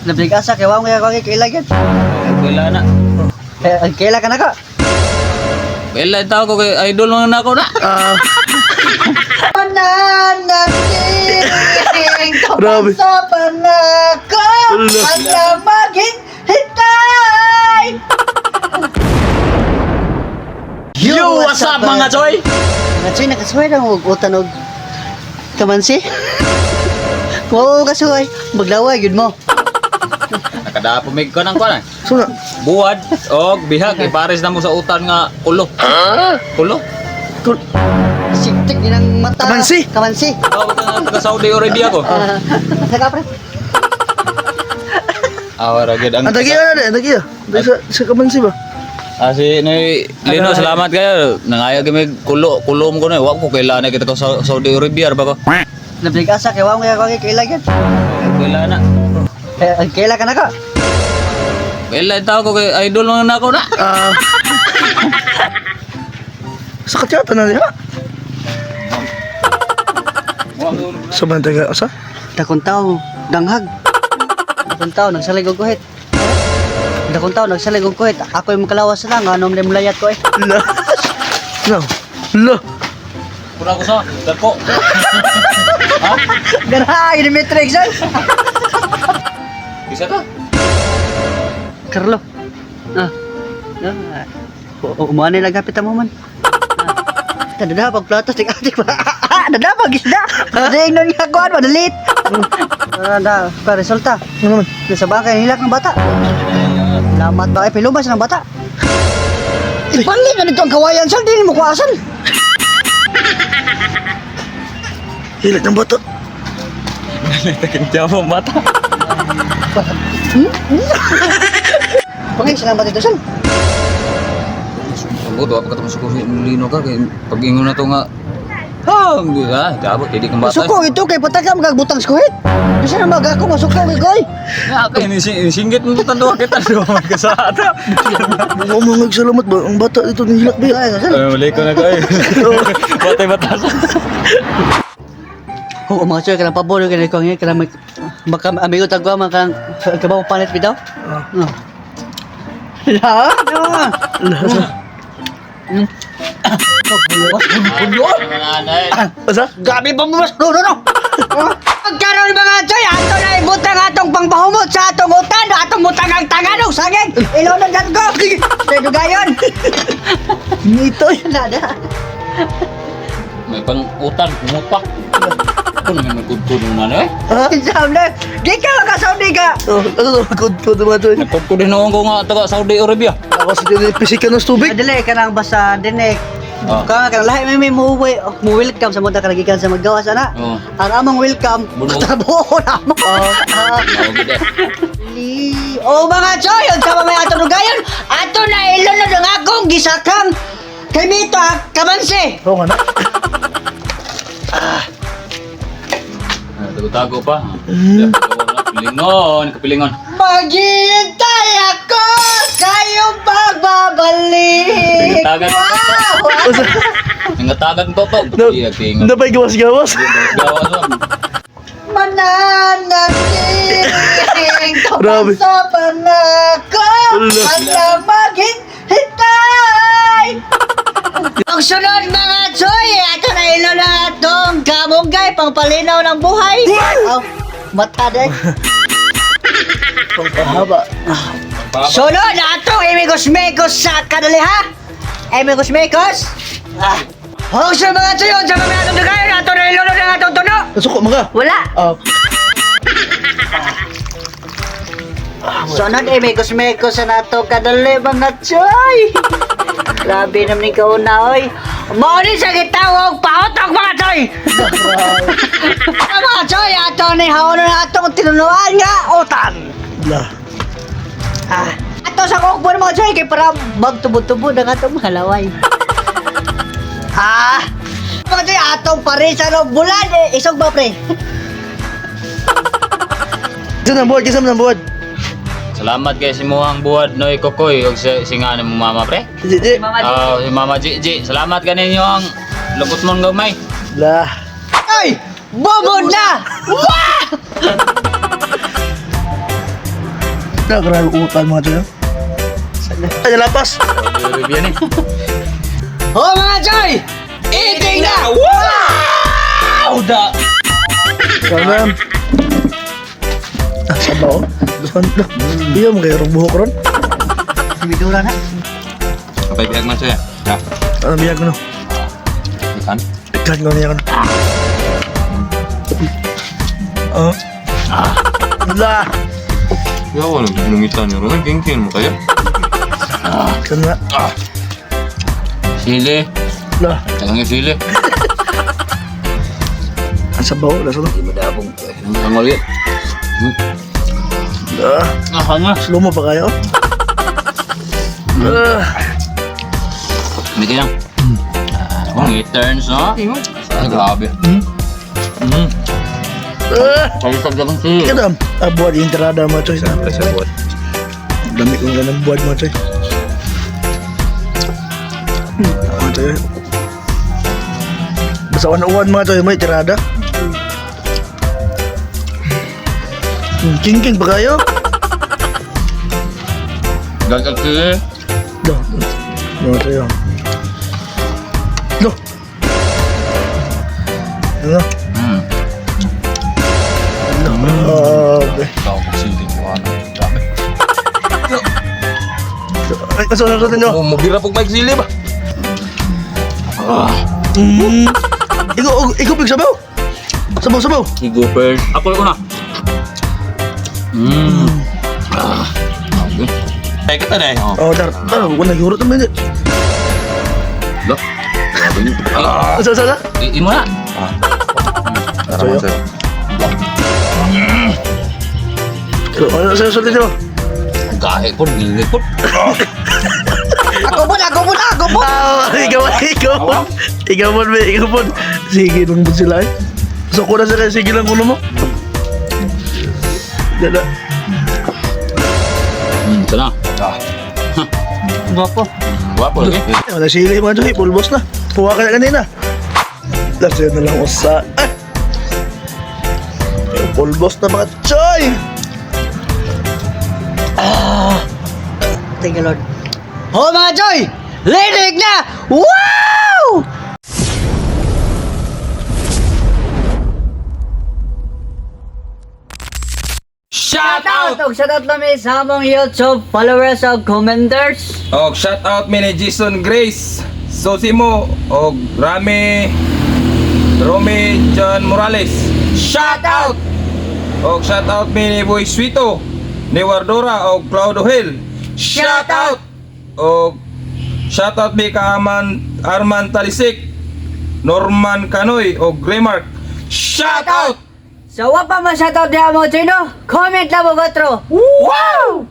Nabig asa kay wa mo kay kaila gyud. Kaila na. Eh, kaila ka na ka. Kaila tao ko kay idol man na ako na. Ah, Mananatiling Grabe. sa pangako Ala. ang maging hintay. Yo, what's up mga choy? Mga choy, nakasuway lang og utan og kamansi. Kung kasuway, maglaway gyud mo. Nakadapo mig ko nang kuan. So na. Buwad og bihag ipares na mo sa utan nga kulo. Kulo? Kul Siktik din ang mata. Kamansi? Kamansi. Tawag ka nga taga Saudi Arabia ko. Ah, saka pre. Ah, ra gid ang Ang tagiya na, ang tagiya. Dahil sa kamansi ba? Ah, si Noy Lino, salamat kayo. Nangayo kami kulo, kulo mo ko na. Wa ko kailan kita ko sa Saudi Arabia ba ko. Nabig asa kay wa mo kay kaila gyud. Kaila na. Eh, kaila ka na ka. Kaila tao ko kay idol man na ako na. Ah. Sa katyata na niya. Sa bantaga, asa? Dakong tao, danghag. Dakong tao, nagsalig og kuhit. Dakong tao, nagsalig og kuhit. Ako yung makalawas na, nga anom na mulayat ko eh. La. No. La. Pura ko sa dako. Gara, yun yung matrix eh. Isa ka. Carlo. Ah. Ah. Umuan nila gapit mo man. Ah. Dada pag plato tik atik pa. Dada pag isda. Ding nun nga kuan madalit. Dada, pa resulta. Ano naman? Nasa bangkay nilak ng bata. Salamat ba? Eh, pilumas ng bata. Ipanlin na nito ang kawayan sal, di mo kuasan. Hilat ng bata. Takin mo bata. Pangay, salamat ito sal. Sugod wa pa ka suko Lino ka kay pag ingon na to nga. Ha, hindi ha, gabot hindi kang bata. Masuko ito kay pataka magagbutang sa kuhit. Bisa na mag ako masuko kay koy. Ya, kay ni singgit mo tando kita do magkasata. Bunga mo nagsalamat ba? Ang bata dito nihilak ba? Ay, sal. Ay, mali ko na ko ay. Batay batas. Oo, mga choy, kanang pabor yung kanang kong kanang maka amigo tagwa man kanang kabaw palit bitaw. Ah. No. La. La. Asa? Gabi pa mo mas no no no. Pagkaroon mga choy, ato na ibutang atong pangbahumot sa atong utan, atong butang ang tanganong saging. Ilonan dat ko. Sa dugayon. Nitoy. Nada. May pang utan, kumupak. Ako naman nagkudkod na na eh. Ha? Sam na. Di ka makasaudi ka. Oh, ano to? Good ko naman to. Nagkudkod din ako nga taga Saudi Arabia. Ako sa pisika ng tubig. Dili ka nang basta dinik. Ah. Ka nga lahi may mo mo welcome sa mga karagikan sa maggawas ana. Oo. Ang among welcome, Buno. trabaho na mo. Ah. Mao gid eh. Li. Oh mga choy, unsa pa may atong dugayon? Ato na ilunod ang akong gisakang kay Mita Kamansi. Oo nga na. Ah, Tago-tago pa. Kapilingon, kapilingon. Maghihintay ako sa iyong pagbabalik. Tagat. Wow! Nangatagan to to. No. Iya, tingon. Napay gawas-gawas. Gawas mo. Mananatiling tapat Grabe. sa pangako Ala. ang maging hintay. Ang sunod mga choy, ato na ilo na atong kamunggay pangpalinaw ng buhay. Oh, mata day. Pangpahaba. Sunod atong imigos-mekos sa kadali ha. Imigos-mekos. Ah. Ang sunod mga choy, unsa pa may atong dugayon, ato na ilo na atong tuno. Nasuko mga. Wala. Ah. Sunod eh, mekos-mekos sa nato kadali mga choy. Grabe naman ni kauna oy. Mao ni sa gitawag paotok mga choy. Ah, mga choy, ato ni haonon na atong tinunuan nga utan. La. Ah, ato sa kokbon mga choy kay para magtubo-tubo na nga atong halaway. Ah, mga choy, atong parisan og bulan eh, isog ba pre? Diyan ang buwad, kisam ng buwad. Salamat kay si Muhang Buwad Noy Kokoy ug sa singa ni mong mama pre. Di, di. Mama Ah, si Mama Gigi. Salamat kaninyo ang lukot mong gamay. La. Ay, bobo na! Wah! Na, grabe utan mga choy. Ay, lapas! Arabian eh. Oh mga Joy! Eating na! Wow! Da! Sana. Ah, sabaw. Duhan. Iya mo kayo buhok ron. Simidura na. Kapay biyag man siya. Ya. Ano biyag no? Ikan. Ikan ko niya kono. Oh. Ah. La. Ya, wala nungitan niyo ron. Kingkin mo kayo. Kana. Sili. La. Tagang yung sili. Ang sabaw, lasa to. Di ba dabong? Ang ulit. La. Ah, nga. Slow mo pa kayo. Ah. Hindi kaya. Ah, it turns, no? Ah, grabe. Ah. Palisag lang sili. Kada, ah, buhat yung tirada mga choy. Siyempre sa buhat. Dami kong ganang buhat mga choy. Mga choy. Basta uwan mga choy, may tirada. King-king pa kayo? Gagag sili. Do. Mga choy. Do. Ano? Grabe. Ikaw kung sili ko ano. Grabe. Ay, kaso na sa inyo. Oh, mubira pug bike sili ba? Ikaw, ikaw, pig sabaw. Sabaw, sabaw. Igo first. Ako una. Ah. Grabe. Ay, kita na eh. Oh. Oh, dar. Dar, wala naghurot naman yun. Lo. Grabe niyo. Ah. Asa, asa, asa? Imo na. Tara man sir. Ano, sa sa inyo? Gahe po, gili po. Ako po, ako po, ako po! Ah, ikaw, ikaw po. Ikaw po, be, ikaw po. Sige lang po sila eh. So, kuna sa kayo, sige lang kuno mo. Dada. Ito na. Ah. Gwapo. Guwapo lagi. Ay, wala sili mga choy, pulbos na. Puwa ka na kanina. Last yun na lang usa. Ah! Pulbos na mga choy! Thank you Lord. Oh mga Joy! Linig na! Wow! Shout out! Og shout out lang sa among YouTube followers og commenters. Og shout out mi ni Jason Grace, Sosimo og Rami Romy John Morales. Shout out! Og shout out mi ni Boy Suito, ni Wardora og Claudio Hill. Shout out! Og shout out mi ka Arman, Arman Talisik, Norman Canoy og Remark. Shout out! So wa pa man shout out diha mga Joy no? Comment lang mo otro. Wow!